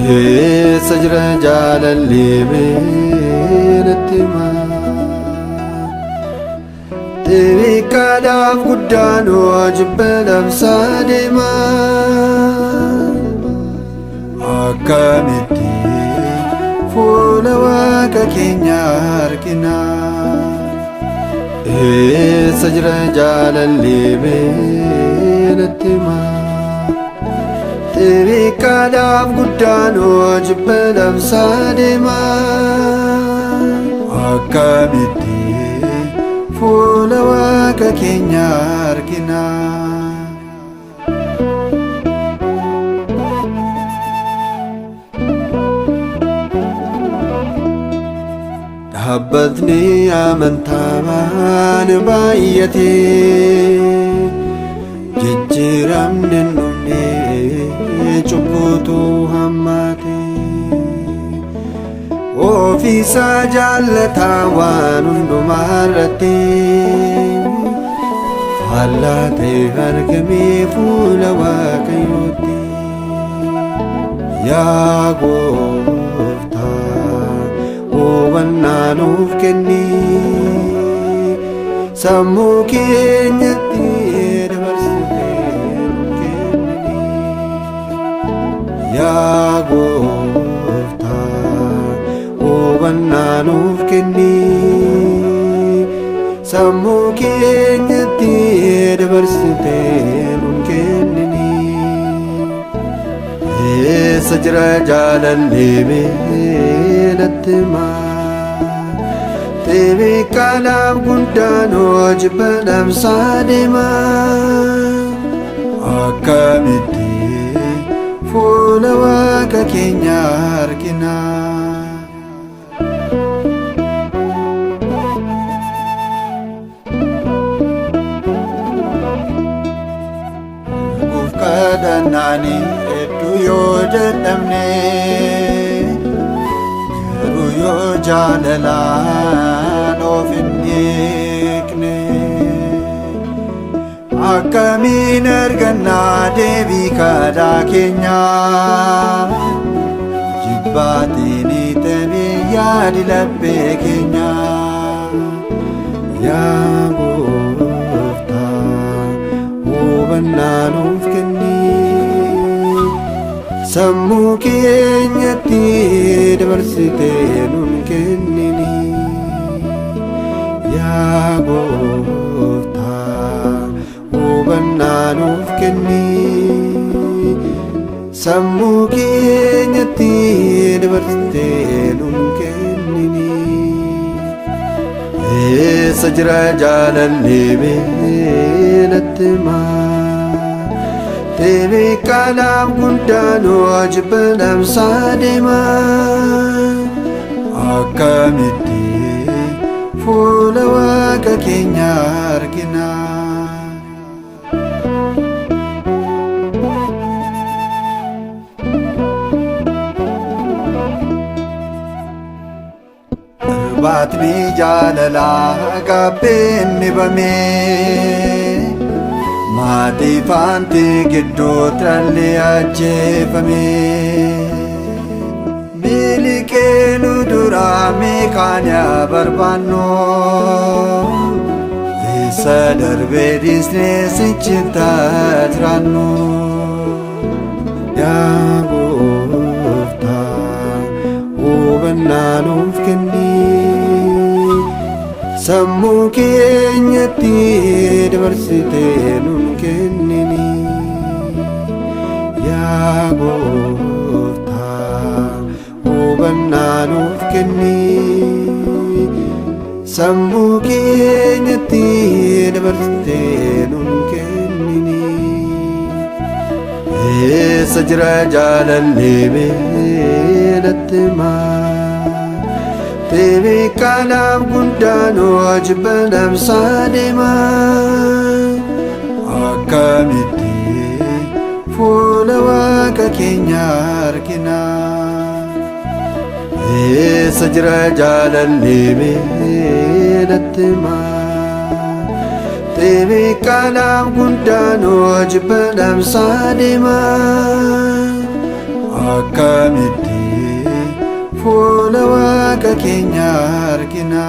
Eessa jira jaalalli mee natti himaa? Xixiqqaadhaaf guddaan jibba labsaa deema. Akkamitti fuula waaqa keenya argina? Eessa jira jaalalli mee natti himaa? Xixiqqaadhaaf guddaan jibba labsaa deema. Akkamitti fuula waaqa keenya argina? Dhaabbatni amantaa waan baay'ate jijjiiramni hin dhumne cubbuutu hammaate. Ofiisaa jaallataa waan hundumaa irratti faallaa ta'e argamee fuula Waaqayyootti. Yaa gooftaa hubannaa nuuf kenni sammuu keenyatti dabarsitee nu kennini. Yaa gooftaa hubannaa nuuf kenni sammuu keenyatti dabarsitee nu kennini. Eessa jira jaalalli mee natti himaa? Xixiqqaadhaaf guddaan jibba labsaa deema. Akkamitti fuula waaqa keenya argina? Arguuf kadhannaani hedduu yoo dadhabne garuu yoo jaalalaan of hin hiikne akkamiin argannaa deebii kadhaa keenyaa jibbaatiin hiitamee yaadi laphee keenyaa. Yaa gooftaa hubannaa nuuf kenni sammuu keenyatti dabarsitee nun kennini. Yaa gooftaa hubannaa nuuf kenni sammuu keenyatti dabarsitee nun kennini. Eessa jira jaalalli mee natti himaa? Xixiqqaadhaaf guddaan jibba labsaa deema. Akkamitti fuula waaqa keenya argina? Irbaatni jaalalaa gaabbeen dhibame maatii faantii gidduu tralli ajjeefame. Miliqee nu duraa meeqaan yaa barbaannu eessa darbee dhiisnee sichitti jiraannu. Yaa gooftaa hubannaa nuuf kenni sammuu keenyatti dabarsitee nun kennini. Yaa gooftaa hubannaa nuuf kenni sammuu keenyatti dabarsitee nun kennini. Eessa jira jaalalli mee natti himaa? Xixiqqaadhaaf guddaan jibba labsaa deema. Akkamitti fuula waaqa keenya argina? Eessa jira jaalalli mee natti himaa? Xixiqqaadhaaf guddaan jibba labsaa deema. Akkamitti fuula Waaqa keenyaa argina?